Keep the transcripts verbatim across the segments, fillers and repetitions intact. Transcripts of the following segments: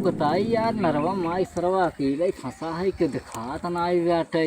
बताई यार, नरवा माई सरवा अकेले फंसा है, के दिखात नाई बाटे।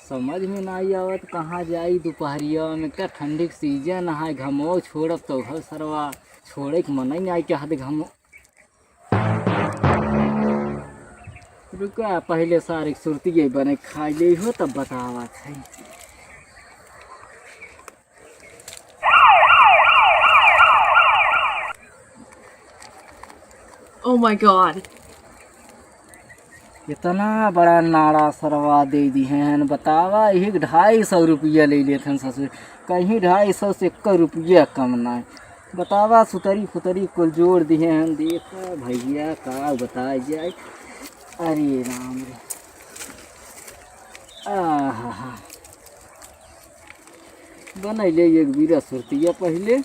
समझ में नाई आवत कहाँ जाई दुपहरिया में। क्या ठंडी के सीजन है, घमो छोड़ब तो घर सरवा छोड़े के मन ही नाई चाहत घमो। रुका, पहले सारे के सुरतिये बने खाई ले हो, तब बतावत है। Oh my God! इतना बड़ा नाड़ा सरवा दे दिहे हैं, बतावा, यही के ढाई सौ रुपया ले लेत हैं ससुर, कहीं ढाई सौ से एक रुपया कम ना। बतावा, सुतरी फुतरी कुल जोड़ दिहे हैं, देखा भैया, का बताया जाए। अरे राम रे, आहा हा। बनैले एक बीरा सुरतिया पहिले।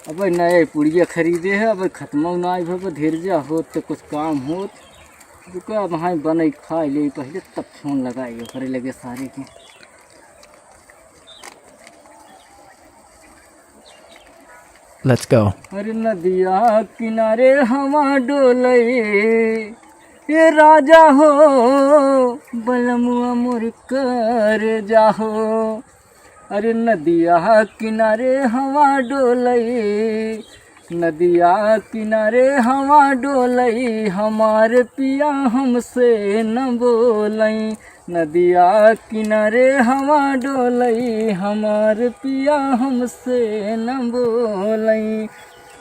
अब नए पुड़िया खरीदे है, अब खत्म ना भव, धीरजा होत तो कुछ काम होत। रुका, अब हाँ बनै खाई ले पहिले, तब फोन लगाई ओकरे लगे सारे के। Let's go. अरे नदिया किनारे हवा डोले, ए राजा हो, बलमुआ मोर कर जाहो। अरे नदिया किनारे हवा डोले, नदिया किनारे हवा डोले, हमार पिया हमसे न बोले। नदिया किनारे हवा डोले, हमार पिया हमसे न बोले।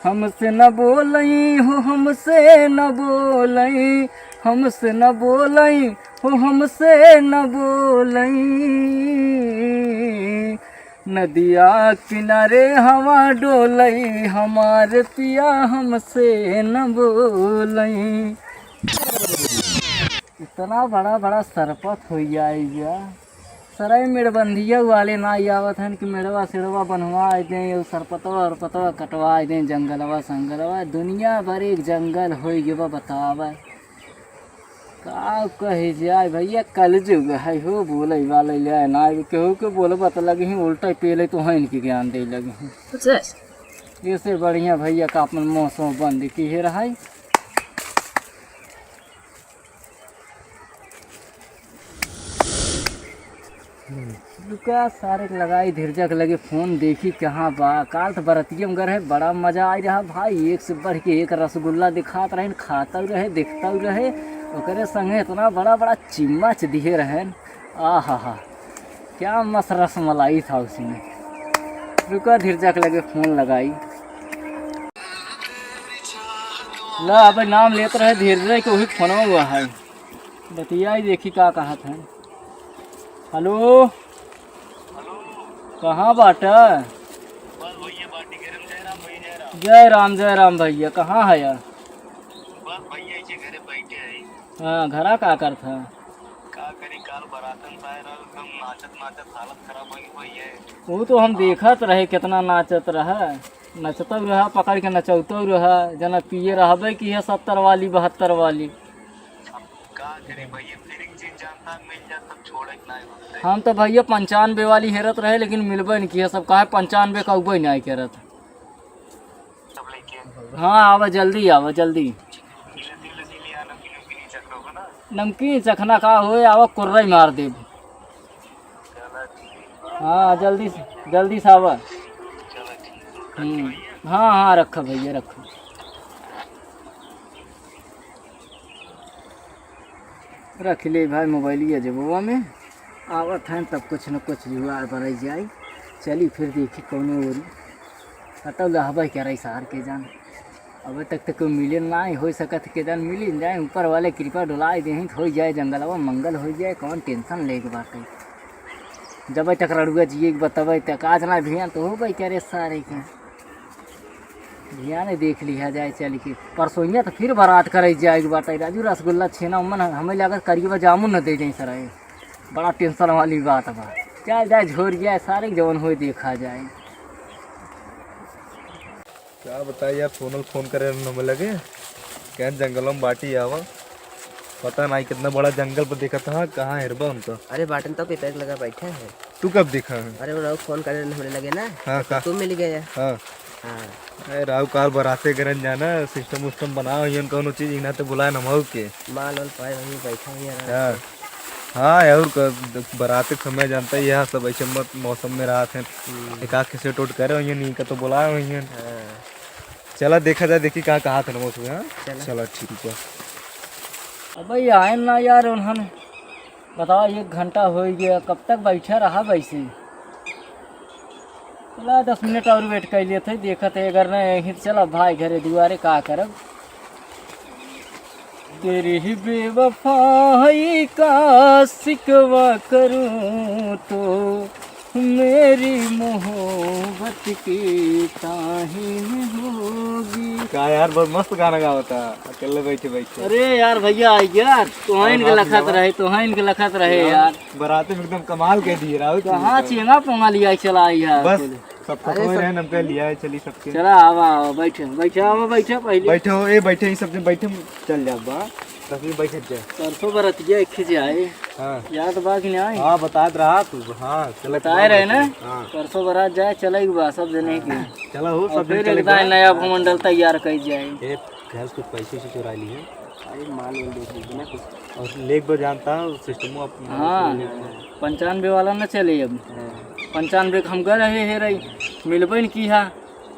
हमसे न बोले हो, हमसे न बोले, हमसे न बोले हो, हमसे न बोले। नदिया किनारे हवा डोले, हमार पिया हमसे न बोले। इतना बड़ा बड़ा सरपत होइ जाइगा। सराय मेड़बंदिया वाले ना आवत हन कि मेड़वा सेड़वा बनवा दें, ये सरपतवा उरपतवा कटवा दें, जंगलवा संगलवा, दुनिया भर एक जंगल होइ गवा, बतावा। का कहे जाए भैया, कलजुग है हो, बोले वाले ले ना, केहू के बोलबा त लगे ही उल्टा पेले तो है इनके ज्ञान दे लगे ही। कुछ है? ऐसे बढ़िया भैया का अपन मुँह सो बंद किहे रहाई। रुका, सारे के लगाई धीरजा के लगे फोन, देखी कहाँ बा। काल तो बरतिया में गए रहे, बड़ा मजा आई रहा भाई, एक से बढ़ के एक रसगुल्ला दिखात रहेन, खातउ रहे, देखतउ रहे। ओकरे संगे इतना बड़ा बड़ा चिम्मच दिहे रहेन, आहा हा, क्या मस्त रसमलाई था उसमें। रुका, धीरजा के लगे फोन लगाई। ला, अबे नाम लेत रहे धीरजा के, वही फोनवा हुआ है। बतियाई, देखी का कहत हैं। हेलो, कहाँ बाटा? बस भैया, बाटी गरम। जय राम भैया, जय राम। जय राम, जय राम भैया, कहाँ है यार? बस भैया, इसे घरे बैठे हैं। हाँ, घरा का करत है? का करी, काल बरातन पाए रहल, एकदम नाचत नाचत हालत खराब हो गई भैया। वो तो हम देखत रहे, कितना नाचत रहा, नचतउ रहा, पकड़ के नचौतउ रहा, जना पिए रहबे की है सत्तर वाली, बहत्तर वाली। अब का करे भैया, फिर एक चीज जानता, मिल जात तब छोड़े के नाई होते। हम तो भैया पंचानबे वाली हेरत रहे, लेकिन मिलबे नहीं किया, सब कहे पंचानबे का उबे नहीं करत। सब लेके। हाँ, आवा जल्दी, आवा जल्दी। धीरे धीरे धीरे आ, नमकीन नमकीन चख रहो ना। नमकीन चखना का होए, आवा कुर्रा ही मार देब। चला ठीक। हाँ, जल्दी से, जल्दी से आवा। चला ठीक। हम्म, हाँ, हाँ, रखा भैया, रखा। रख ले भाई मोबाइलिया जेबवा में, आवत हैं तब कुछ न कुछ जुगाड़ बरई जाई। चली फिर देखी कौनो ओरी। कतौ लहबे करे सार के जान। अबे तक तो कोई मिले ना, हो सकत के जान मिली जाए, ऊपर वाले कृपा डोलाई देही तो हो जाए, जंगलवा मंगल हो जाए, कौन टेंशन लेके बाटे। जब तक रड़ुआ जिए के बतबे तक आज ना भियान तो होबे करे सारे के। भियाने देख लिहा जाए चल के। परसोइया तो फिर बारात करे जाए के बाटे राजू, रसगुल्ला छेना उमन हमें लागत करिए जामुन न दे जाए सराय। बड़ा टेंशन वाली बात बा। चल जाए झोर जाए सारे के जवन होए देखा जाए। का बताई यार, सोनल फोन करे रहन हमें लगे, कहन जंगल में बाटी आवा। पता नाई कितना बड़ा जंगल पर देखत हा, कहाँ हेरबा उनका। अरे बाटन तो पेपर लगा बैठा है। तू कब देखा है? अरे वो फोन करे रहन हमरे लगे ना, हाँ, तो का? तू मिल गया। हाँ। हाँ। ए, राहु काल बराते करन जाना, सिस्टम उस्टम बनाओ, हियन कौनो चीज, इन्हा ते बुलाए न मऊ के। माल वाल पाए वहीं बैठा हुई है आराम हाँ। से। हाँ, और क-, बराते के समय जानता ही है, सब ऐसे मत मौसम में रहत हैं। हम्म। एक आध के सेट उट करे हुई, नहीं का तो बुलाए हुई हैं। हाँ। चला देखा जाए, देखी कहाँ, कहाँ थे ना मौसम, हाँ? चला। चला, ठीक है। अबे आए ना यार, उन्होंने बताओ, एक घंटा हो गया, कब तक बैठा रहा वैसे? चला, दस मिनट और वेट कर लेते हैं, देखते हैं, अगर नहीं, यहीं चला भाई घरे दुआरे, का करब? तेरी ही बेवफाई का शिकवा करूं तो मेरी मोहब्बत की ताहिन होगी। का यार, बहुत मस्त गाना गावता, अकेले बैठे बैठे। अरे यार, भैया आ गया, तोहाइन के लखत रहे, तोहाइन के लखत रहे यार। बराते में एकदम कमाल कह दिए राहुल, कहाँ चेंगा पोंगा लिया चला यार। बस, सब खत्म हो रहे हैं, हमके लिया है, चली सबके। चला, आवा, आवा, बैठे, बैठे, आवा, बैठे पहले। बैठे हो, ए, बैठे, ई सब जन बैठे, चल जा बा। तब भी बैठे जा। परसों बरतिया एक खींचे आए। हाँ। याद बा कि नहीं? हाँ, बतात रहा तू, हाँ, चला बताए रहे ना? हाँ। परसों बरात जाए, चले एक बा, सब जने के। चला हो, और सब जने फिर चले एक दाएं बा। नया भूमंडल तैयार कर जाए। ए, घर से कुछ पैसे से चुरा लिए। अरे, माल वाल देख लीजिए ना कुछ। और लेके बा जानता हूँ, सिस्टम अपना हाँ। पंचानबे वाला न चले अब। हाँ। पंचानबे के हम गए रहे, हे रही, मिलबे न की हा।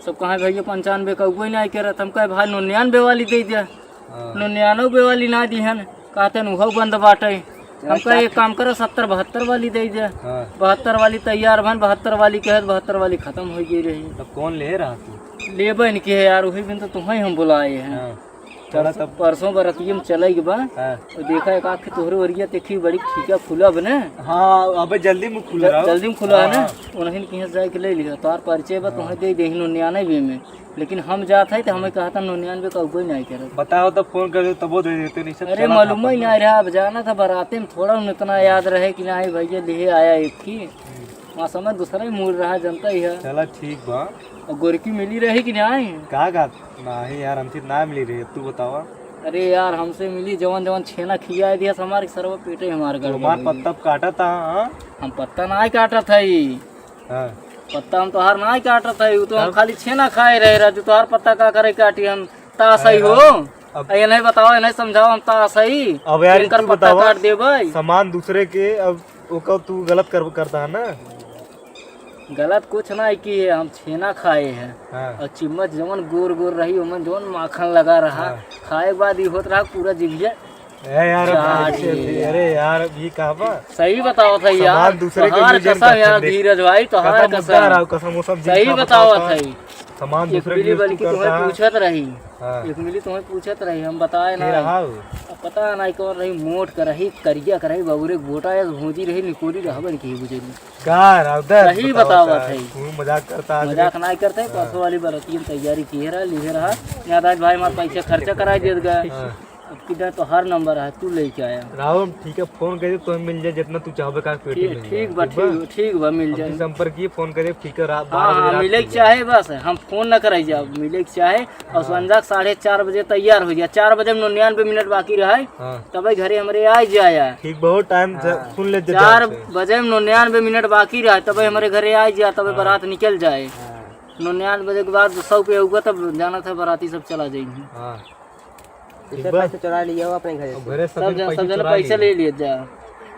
सब कहे, "भैया, पंचानबे का उगो नहीं करत।" हम कहे, "भाई, निन्यानबे वाली दे दे।" हाँ। निन्यानबे वाली ना दिहन, कहते न उहो बंद बाटे। हम कहे, "एक काम करो, सत्तर बहत्तर वाली दे दे।" हाँ। बहत्तर वाली तैयार भन, बहत्तर वाली कहे, बहत्तर वाली खत्म हो गई रही। तब कौन ले रहा तू? लेबे न के है यार, वही बिन तो तुम्हें हम बुलाए हैं। हाँ। चला परसों, तब। परसों बरतिये में चले के बा। हाँ। और देखा एक आँख तोहरे ओरिया देखी बड़ी ठीका खुला बने। हाँ, अबे जल्दी में खुला ज-, रहो। जल्दी में खुला है ना? हाँ। उन्हीं के यहाँ जाए के ले लिया। तोहार परिचय बा, हाँ। तुम्हें दे दे, निन्यानबे में। लेकिन हम जात है तो हमें कहा था निन्यानबे का कोई नहीं करे। बताओ तो फोन कर दे, तबो दे देते, नहीं सब अरे चला था मालूम ही अपन। नहीं रहा, अब जाना था बराते में, थोड़ा उन्हें इतना याद रहे कि नहीं भैया ले आया एक ही। हम्म। वहाँ समय दूसरा ही मूड रहा, जनता ही है। चला ठीक बा। और गोरकी मिली रही कि नहीं? का का? नहीं यार, हमसे ना मिली रही, तू बतावा। अरे यार, हमसे मिली, जवन जवन छेना खिया दिया, हमारे सरवा पेटे हमारे तो गड़बड़ हमार हो गई। पत्ता काटा था, हाँ? हम पत्ता ना काटा था ई। हाँ। पत्ता हम तोहार ना काटा था ई, उ तो हम तब? खाली छेना खाए रहे, राजू, तोहार पत्ता का करे काटी हम? तास है अरे हो। अब अब ये नहीं बताओ, ये नहीं समझाओ, हम तास है। अब यार, इनकर तू पत्ता बतावा, काट देबै। सामान दूसरे के, अब ओका तू गलत कर, करता है ना? गलत कुछ ना है कि हम छेना खाए हैं। हाँ। और चिम्मच जवन गोर गोर रही, ओमन जवन माखन लगा रहा, हाँ। खाए के बाद ई होत रहा पूरा जिभिया ए यार, अब चाट ऐसे, लिया। अरे यार, अब ये कहा बा? सही बताओ था यार, सामान दूसरे के तोहार use कसम यार, नहीं। धीरज भाई, तोहार कसम। कसम उतारा, कसम, वो सब सही जितना बताओ बताओ था। था। सामान एक दूसरे के मिली use बल्कि तू तुम्हें करता है। पूछत रही। हाँ। एक मिली तुम्हें पूछत रही, हम बताए के ना। रहा हो? अब पता ना कौन रही, मोट का रही, करिया का रही, बबुरे गोटा या भोजी रही, निकोरी रहबे नहीं की बुझेली। का राउदर सही बतावा बतावत है। है। तू मजाक करता है। मजाक ना करते, हाँ। परसों वाली बरतियन तैयारी किए रहा, लिए रहा। याद आज भाई हमारे पैसे खर्चा कराई देत गए। हाँ। अब किधर तो हर नंबर है, तू लेके आया। राहुल, ठीक है, फोन कर दे, तुम्हें मिल जाए, जितना तू चाहबे का पेटी ठीक, मिल जाए, ठीक बा, ठीक बा? ठीक, ठीक बा, मिल जाए। संपर्क किए, फोन करे, ठीक है, रात हाँ, बारह बजे हाँ, रात मिले के चाहे बस, हम फोन न कराई जाब, मिले के चाहे। और हाँ। संझा के साढ़े चार बजे तैयार हो जाए, चार बजे में निन्यानवे मिनट बाकी रहे, हाँ। तबे घरे हमरे आ जाए। ठीक, बहुत टाइम से हाँ। सुन ले, चार बजे में निन्यानवे मिनट बाकी रहे, तबे हमरे घरे आ जाए, तबे हाँ। बारात निकल जाए। हाँ। निन्यानवे बजे के बाद सौ पे होगा, तब जाना था बाराती सब चला जाएंगे। हाँ। ठीक इसे बा। पैसे चुरा लिया हो अपने घर अब से। घरे सब सब दिन जन, पैसे सब जन चुरा पैसे लिए। ले लिए जा।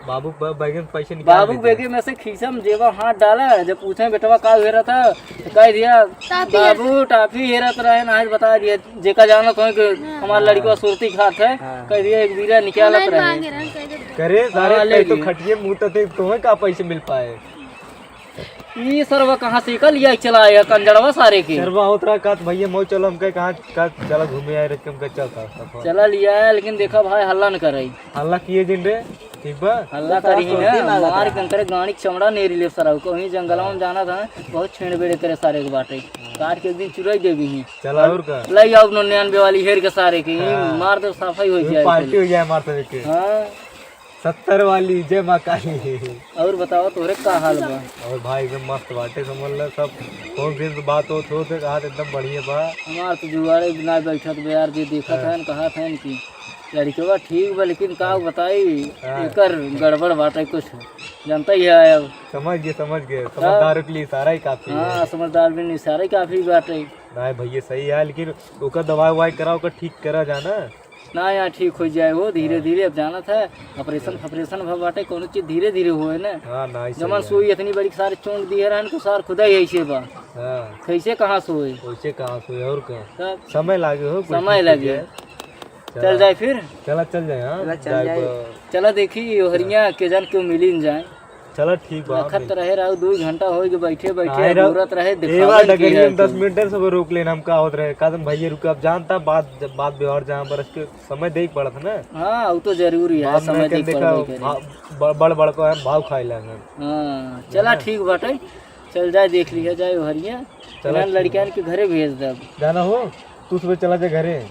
बाबू ब-, बैग में पैसे निकाल बाबू लेते हैं। बैग में से खीसा में जेबा हाथ डाला, जब पूछे बेटवा का हुए रहा था, तो कह दिया, "टाफी है।" "बाबू टाफी हेरत रहे ना," आज बता दिया, जेका जाना तो है कि हाँ। हमारा लड़का हाँ। सुरती खात है, हाँ। कह दिया, "एक बीरा निकालत ऑनलाइन रहे।" मांगे रहे, कह दे। करे सारे हाँ, ले पैसे तो लिए। खटिए मुंह तो थे, तुम्हें का पैसे मिल पाए? ई सरवा कहाँ से का लिया चला आया कंजड़वा सारे के? सरवा होत रहा कहत, "भैया मऊ चलो," हमके कहाँ, कहाँ चला घूमे आए रहे, हमके चलता। चला लिया है, लेकिन देखा भाई हल्ला न करे। हल्ला किए जिन रे, ठीक बा? हल्ला करी ही ना, मार के करे गाड़ी के चमड़ा नेरी ले सरवा को। वहीं जंगलवा में जाना था, बहुत छेड़ बेड़े करे सारे के बाटे। काट के एक दिन चुराई देबी ही। चला और का? ले आओ निन्यानवे वाली हेर के सारे के, हाँ। मार दे सफाई हो जाए। पार्टी हो जाए मार दे के। हाँ। सत्तर वाली, जय माँ काली। और बताओ तोहरे का हाल बा? और भाई एकदम मस्त बाटे, समझ ले सब। फोन फिर से बात होत होत है, कहा एकदम बढ़िया बा। हमार तो जुगाड़े ना बैठत बा यार, जे देखत हाँ। है न, कहत है न कि लड़कवा ठीक बा, लेकिन का हाँ। बताई, हाँ। एकर गड़बड़ बाटे कुछ। जानता ही है अब। समझ गए, समझ गए। तब? समझदार के लिए इशारा ही काफी है। हाँ, समझदार के लिए इशारा ही काफी बाटे। नहीं भैया, सही है, लेकिन ओकर दवाई ववाई कराओ, ओकर ठीक करा जाना। ना, यहाँ ठीक हो जाए हो धीरे धीरे। अब जानत है, ऑपरेशन फॉपरेशन भा बाटे, कोनो चीज धीरे धीरे होए ना। हाँ, ना, सही जमन है। सुई इतनी बड़ी सारी चोंक दिए रहन, तो सार खुदा ही ऐसे बा। हाँ। कैसे कहाँ सोए? कैसे कहाँ सोए और का? तब समय लागे हो, कुछ समय नहीं लागे। किया है। चल चला। जाए फिर। चला, चल जाए, हाँ। चला, चल जाए जाए। ब- चला देखी, ओहरिया के जान क्यों मिली न जाए। चला, ठीक बा, लखत मिल- रहे रहू, दू घंटा हो गए बैठे, बैठे काहे रहू? घूरत रहे, ए दिखावे बार के डगरिया है में दस तू। मिनट सब रोक लेना, हम का होत रहे, का तुम भैया रुके, अब जानता बात, जब बात व्यवहार जहाँ पर इसके समय देख पड़त है ना। हाँ, वो तो जरूरी है, बात समय में देख देखा, पड़बे करे। भा-, ब-, बड़ बड़ को है, भाव खाए लेंगे। हाँ, चला, है ना? ठीक बाटे, चल जाए, देख लिया जाए ओहरिया। चला, चला, ठीक लड़कियन बा। के घरे भेज दे। जाना हो, तू सुबह चला जा घरे।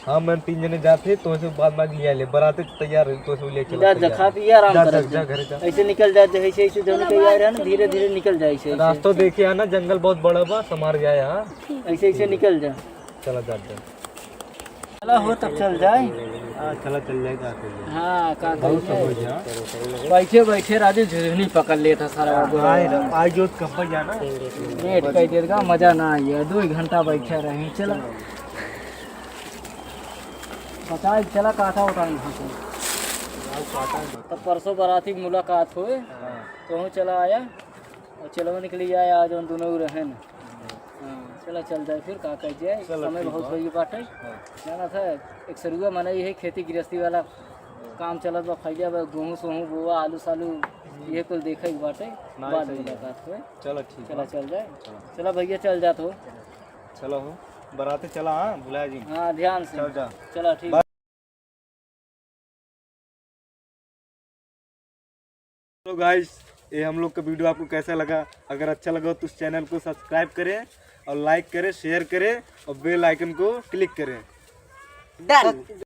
हाँ, मैं तीन जने जाते, तो से बाद में लिया ले, बराते तैयार रही, तो से ले चला जा, जा, तैयार। खा पी, आराम जा, करत जा, जा। जा, घरे जा। ऐसे निकल जा, जैसे, ऐसे जौन चलो, कहीं आ रहा है ना, बात धीरे, करिए। धीरे निकल जा, ऐसे, ऐसे। रास्ता देखे है ना, जंगल बहुत बड़ा बा, संभार जाए, हाँ। ऐसे, ऐसे निकल जा। चला जा, जा। चला हो, तब चल जाए। हाँ, चला चल जाए, का करिए। हाँ, का बहुत करिए। सब हो गया। बैठे, बैठे राजू झुझुनी पकड़ लेता सारा हाँ, बाबू। आए ना, आए जो कब जाना। लेट कर देगा, मजा ना आइए, दो ही घंटा बैठे रहे, चला। बताए, चला, कहा था, बताए, यहाँ से। तब परसों बराती की मुलाकात होए, हाँ। तो हूँ चला आया, और चलवा निकली आया, आज हम दोनों ही रहेन। हाँ, चला, चल जाए फिर, का कह जाए, चलो, समय ठीक बहुत बा। होई बाटे। हाँ। जाना था, एक सरुआ मनई है, खेती गृहस्थी वाला काम चलत बा, फैलिया बा, गेहूँ सोहूँ बोआ, आलू सालू, ये कुल देखे के बाटे, ना, बाद में सही है। मुलाकात होए। चलो, ठीक चला, बा। चल जाए। चलो। चला भैया, चल जात हो। चलो हो, बराते चला, हाँ, भुला जी। हाँ, ध्यान से। चल जा। चला, ठीक। बाय। तो गाइस, ये हम लोग का वीडियो आपको कैसा लगा? अगर अच्छा लगा तो उस चैनल को सब्सक्राइब करें और लाइक करें, शेयर करें और बेल आइकन को क्लिक करें। डन।